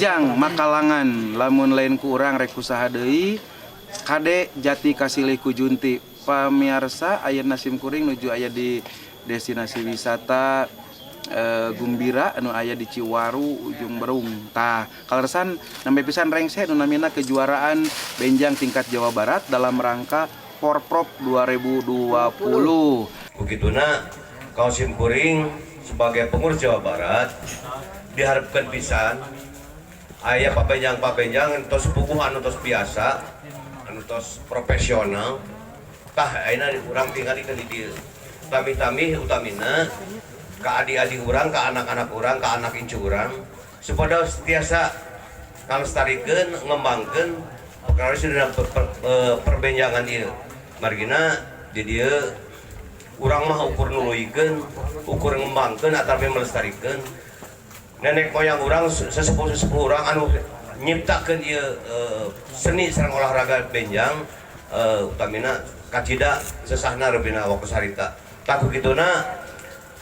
Benjang Makalangan lamun lain ku urang rek usaha deui kade jati kasilih ku junti. Pamiarsa, ayeuna sim kuring nuju aya di destinasi wisata Gumbira anu aya di Ciwaru, Ujung Berung. Tah, kaleresan nembe pisan rengse nu namina kejuaraan Benjang tingkat Jawa Barat dalam rangka Porprov 2020. Begituna kau simkuring sebagai pengurus Jawa Barat diharapkan pisan aya pabenjang-pabenjang tos puguh, anu tos biasa, anu tos profesional. Tah, ayeuna urang tingalikeun di dieu. Tami-tami utamina ka adik-adik urang, ka anak-anak urang, ka anak incu urang supaya tiasa ngalestarikeun, ngembangkeun perkara dina perbenjangan ieu. Margina di dieu urang mah ukur nuluykeun, ukur ngembangkeun ataupun melestarikan nenek moyang urang, sesepuh-sesepuh urang anu nyiptakeun ieu seni sareng olahraga benjang, utamina kacida sesahna rebina waktu harita. Tah, kituna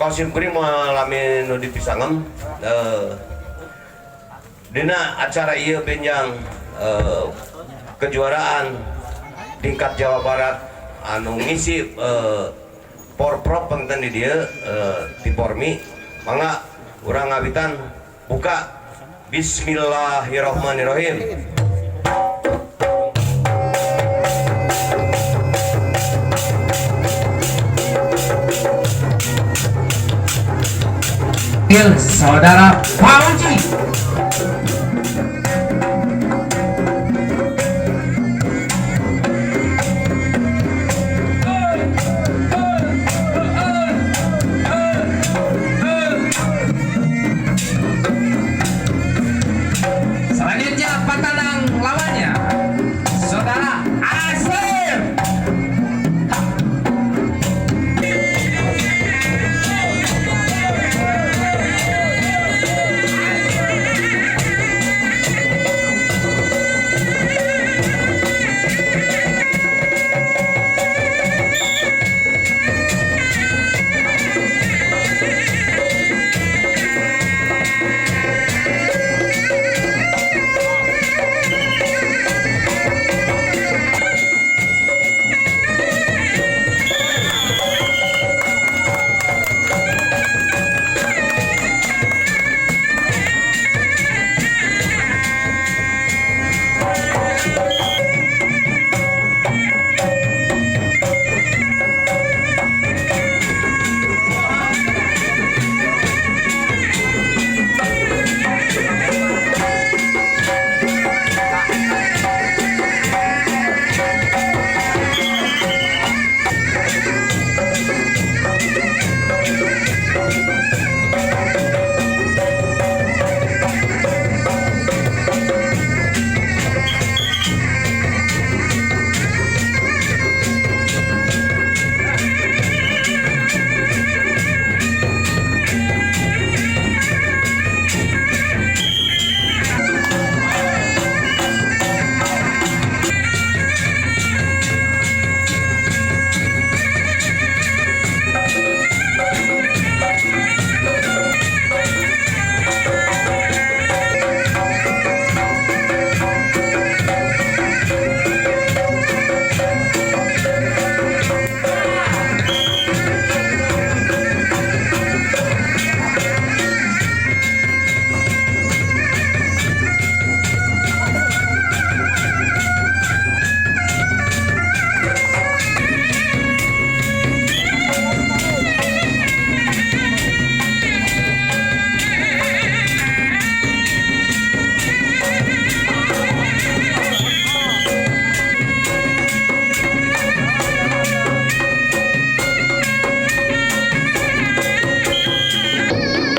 kau sim kuring mengalami nu dipisangem dina acara ieu benjang kejuaraan tingkat Jawa Barat anu ngisi Porprov panginten di dieu di Pormi. Mangga urang ngawitan buka. Bismillahirrahmanirrahim. Saudara Fauzi. Selanjutnya patanang lawannya Saudara Asep.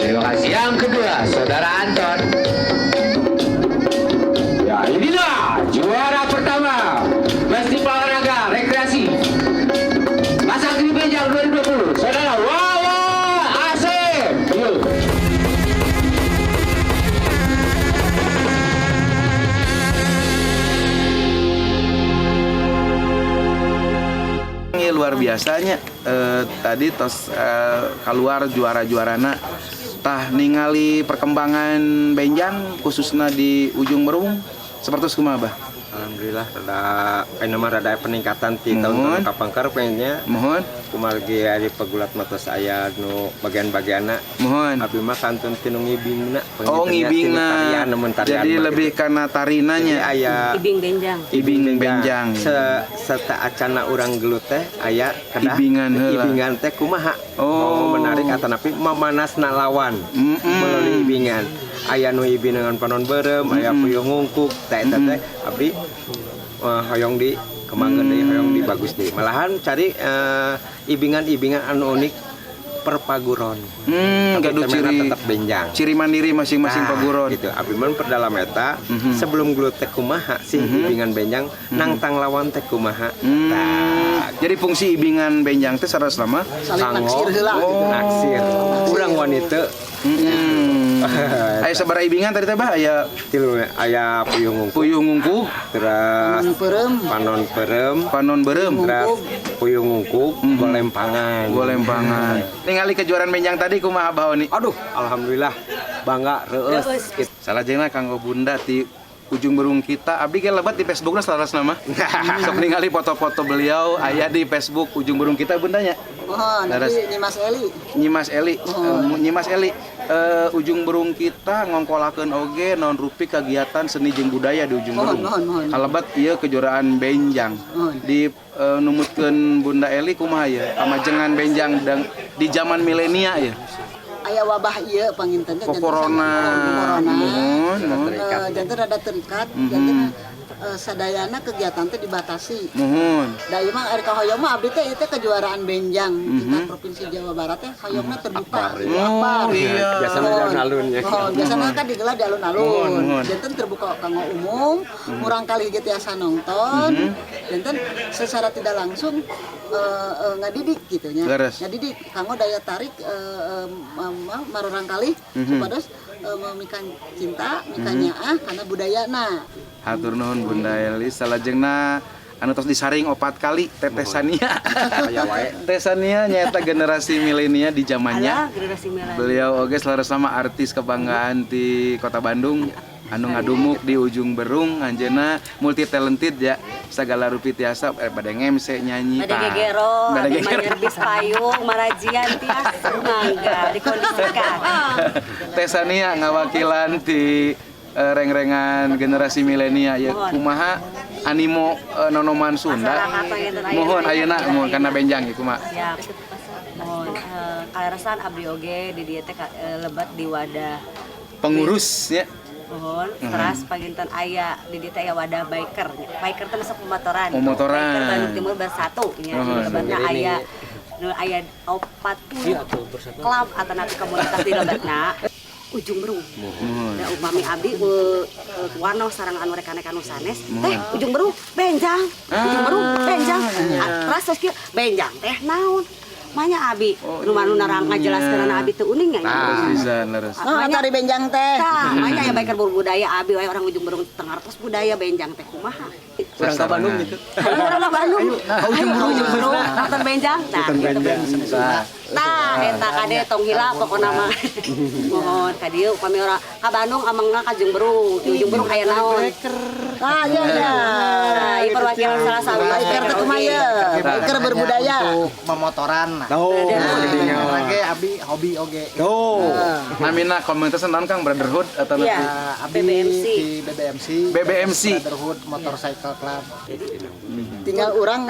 Terima kasih. Yang kedua, Saudara Anton. Ya, inilah juara pertama Festival Olahraga Rekreasi Masagri Benjang 2020, Saudara Wawa Asep. Yuk. luar biasanya, tadi tos keluar juara-juarana. Tah, ningali perkembangan benjang khususnya di Ujung Berung seperti kumaha, Bah? Alhamdulillah, rada ayeuna mah rada peningkatan ti tahun-tahun kapangker pengennya. Kumargi ari pegulat mah tos aya nu bagian-bagianna. Abdi mah kantun tinu ngibingna. Oh, ngibingna. Tarian, namun tarian Jadi mah lebih gitu. Karena tarinanya. Jadi aya Ibing benjang. Ibing benjang. Serta acana urang gelut teh aya kedah Ibingan heula. Ibingan teh kumaha mau menarik atanapi memanasna lawan melalui ibingan. Aya nu ibing dengan panon beureum, aya puyuh ngungkuk teh, eta teh abdi hoyong di kembangkeun deui, hoyong di bagus deui, malahan cari ibingan-ibingan anu unik per paguron. Tapi Gaduh temana ciri tetap benjang. Ciri mandiri masing-masing Nah, paguron. gitu. Abdi mah perdalam eta sebelum gelut teh kumaha sih ibingan benjang, nangtang lawan teh kumaha. Tah. Jadi fungsi ibingan benjang teh secara selama Saling kanggo naksir heula gitu. Naksir. Urang wanita. Aya sabaraha ibingan tadi teh, Bah? Aya tilu, aya puyuh ngungkuk, puyuh ngungkuk, terus Panon peureum. Panon peureum, panon beureum, terus puyuh ngungkuk, golempangan. Golempangan. Ningali kejuaraan benjang tadi kumaha, Bah Oni? Aduh, alhamdulillah bangga reueus. Reueus. Salajengna kanggo Bunda ti Ujung Berung kita, abdi ge lebat di Facebookna selaras nama. Sok ningali foto-foto beliau aya di Facebook Ujung Berung kita, Bundanya. Mohon, Laras. abdi Nyimas Eli. Nyimas Eli, Nyimas Eli, Ujung Berung kita ngongkolakeun oge naon rupi kegiatan seni jeung budaya di Ujung Mohon, Berung. mohon, mohon. Kalebat ieu kejuaraan benjang. Mohon. Di numutkeun Bunda Eli kumaha ya? Kamajengan benjang di zaman milenia ya. Aya wabah ieu panginten teh Kok corona. Corona. Mohon, mohon. Janten rada terikat, janten sadayana kegiatan teh dibatasi. Mohon. Da ieu mah ari kahoyong mah abdi teh ieu teh kejuaraan benjang tingkat Provinsi Jawa Barat teh hoyongna terbuka. Oh, Akbar. iya. Biasanya di alun-alun ya. Oh, biasanya kan digelar di Mohon, alun-alun. mohon. Janten terbuka kanggo umum, murangkalih ge tiasa nonton. Janten secara tidak langsung ngadidik gitu nya. Ngadidik kanggo daya tarik marurangkalih supados memikan cinta, mikan nyaah kana budayana. Hatur nuhun, Bunda Eli. Salajengna anu tos disaring opat kali, Teteh Sania. Aya wae. Teh Sania nyaeta generasi milenial di zamannya. Alah, generasi milenial. Beliau oge selaras sama artis kebanggaan di Kota Bandung anu ngadumuk di Ujung Berung. Anjeunna multi talented ya, segala rupi tiasa, bade MC, nyanyi. Bade Tah. gegero, bade abdi mah gegero. nyerbis payung, marajian tiasa, mangga dikondisikan. Teh Sania ngawakilan di reng-rengan generasi milenial ya. Mohon. Kumaha animo nonoman Sunda? Masyarakat panginten ayeuna. Mohon ayeuna, mohon kana benjang ya kumaha? Siap. Mohon kaleresan abdi oge di dieu teh lebat di wadah pengurus ya. Mohon, teras panginten aya di dieu teh aya wadah biker nya. Biker teh masuk pemotoran. Pemotoran. Biker Bandung Timur Bersatu nya. Mohon. Lebatna aya nu aya 40 klub atau napi komunitas di lebatna Ujung Berung. Mohon. Da upami abdi wano sareng anu rekan-rekan nu sanes teh Ujung Berung benjang, Ujung Berung benjang. Ah, terus terus kieu, benjang teh naon? Manya abi nu manu narang ngajelaskeun abi teu uning nya. Leres pisan, leres. Nah, tari benjang teh. Tah, manya ya biker berbudaya abi wae orang Ujung Berung teu ngartos budaya benjang teh kumaha. Urang ka Bandung gitu. Ayo urang ka Bandung. Ayo Ujung Berung nonton benjang. Nah, gitu. Tah. Tah, eta kade tong hilap pokona mah. Mohon ka dieu upami urang ka Bandung amangna ka Ujung Berung. Di Ujung Berung aya naon? Ah, iya iya. Nah, ieu perwakilan salah satu Biker teh kumaha ye? Biker berbudaya. Untuk memotoran lah. Tuh, Lagi abi hobi oge. Tuh. Namina komunitas naon, Kang? Brotherhood atau Iya. Nah, abi BBMC. di BBMC. BBMC. Brotherhood Motorcycle Club. Tinggal urang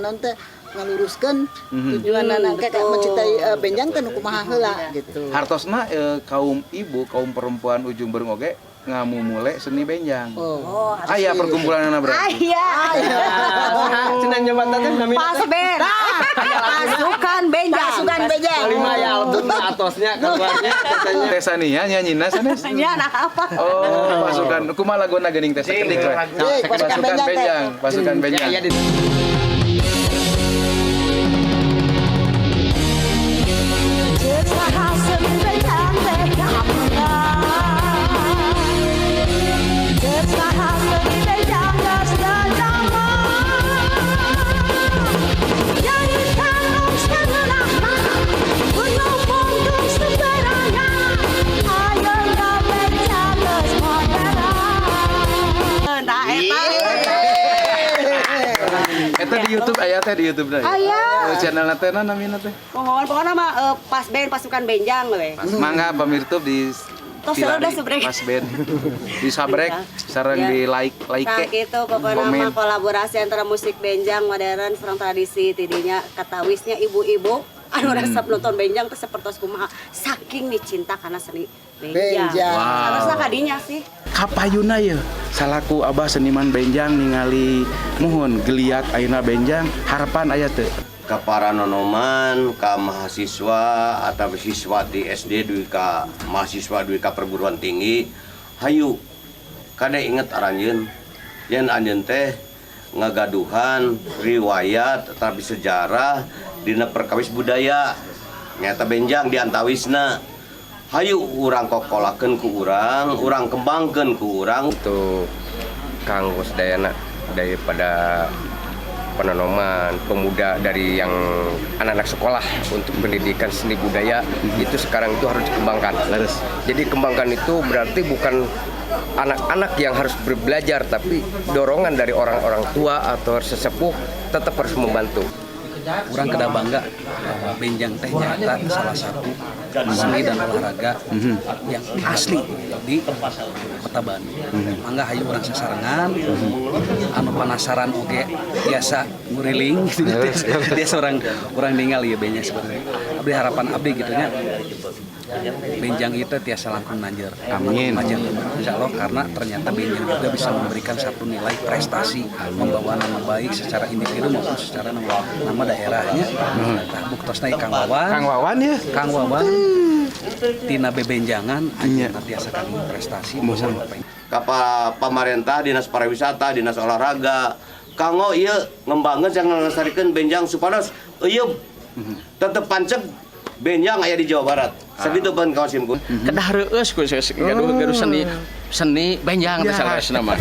nanti ngaluruskeun tujuan kayak mencintai benjang teh nu kumaha heula gitu. Hartosna kaum ibu, kaum perempuan Ujung Berung oge ngamumule seni benjang. Oh. Aya perkumpulanna berarti. Aya. Cenah nyebatan teh namina. Pas ben. Pasukan benjang. Pasukan benjang. Lima ya album atosnya keluarnya katanya. Teh Sania nyanyina sanes. Nya nah apa? Oh, pasukan. Kumaha laguna geuning teh sakedik we? Cik, pasukan Pasukan benjang teh. benjang, pasukan benjang. Ya, di Eta di YouTube aya teh, di YouTube na? Aya. Oh, channel teh naon namina teh? Mohon, pokoknya mah pas band, pasukan benjang we. Mangga pemirsa di Tos udah subrek. Pas band di subrek sareng di like like. Nah gitu, pokoknya komen. mah kolaborasi antara musik benjang modern sareng tradisi, tidinya katawisnya ibu-ibu anu resep nonton benjang teh sepertos kumaha saking dicinta karena seni benjang. Benjang. Wow. Harusnya kadinya sih. Kapayuna ya salaku abah seniman benjang ningali muhun geliat ayeuna benjang, harapan aya teu? Ke para nonoman, ke mahasiswa atau siswa di SD dugi ka mahasiswa dugi ka perguruan tinggi, hayu kade inget aranjeun yen anjeun teh ngagaduhan riwayat tapi sejarah dina perkawis budaya nyata benjang di antawisna. Hayu urang kokolakeun ku urang, urang kembangkeun ku urang. Untuk kanggo sedayana daripada penonoman pemuda, dari yang anak-anak sekolah untuk pendidikan seni budaya itu sekarang itu harus dikembangkan. Jadi kembangkan itu berarti bukan anak-anak yang harus belajar, tapi dorongan dari orang-orang tua atau sesepuh tetap harus membantu. Urang kedah bangga bahwa benjang teh nyata salah satu seni dan olahraga yang asli di Kota Bandung. Mangga hayu urang sasarengan, anu penasaran oge biasa nguriling gitu, biasa orang orang ninggal ya benjang seperti itu. Abdi harapan abdi gitu nya, benjang itu tiasa langkung nanjer. Amin. Majeng. Insya Allah, karena ternyata benjang juga bisa memberikan satu nilai prestasi, membawa nama baik secara individu maupun secara nama daerahnya. Nah, buktosna Kang Wawan. Kang Wawan ya. Kang Wawan tina bebenjangan ayeuna tiasa kami prestasi. Muhun. Ka pamarentah, dinas pariwisata, dinas olahraga, kanggo ieu ngembangkeun sareng ngalestarikeun benjang supados ieu tetep panceg benjang aya di Jawa Barat. Sakitu pan kawas simkuring. Kedah reueus ku gaduh gaduh seni seni benjang teh saleresna mah.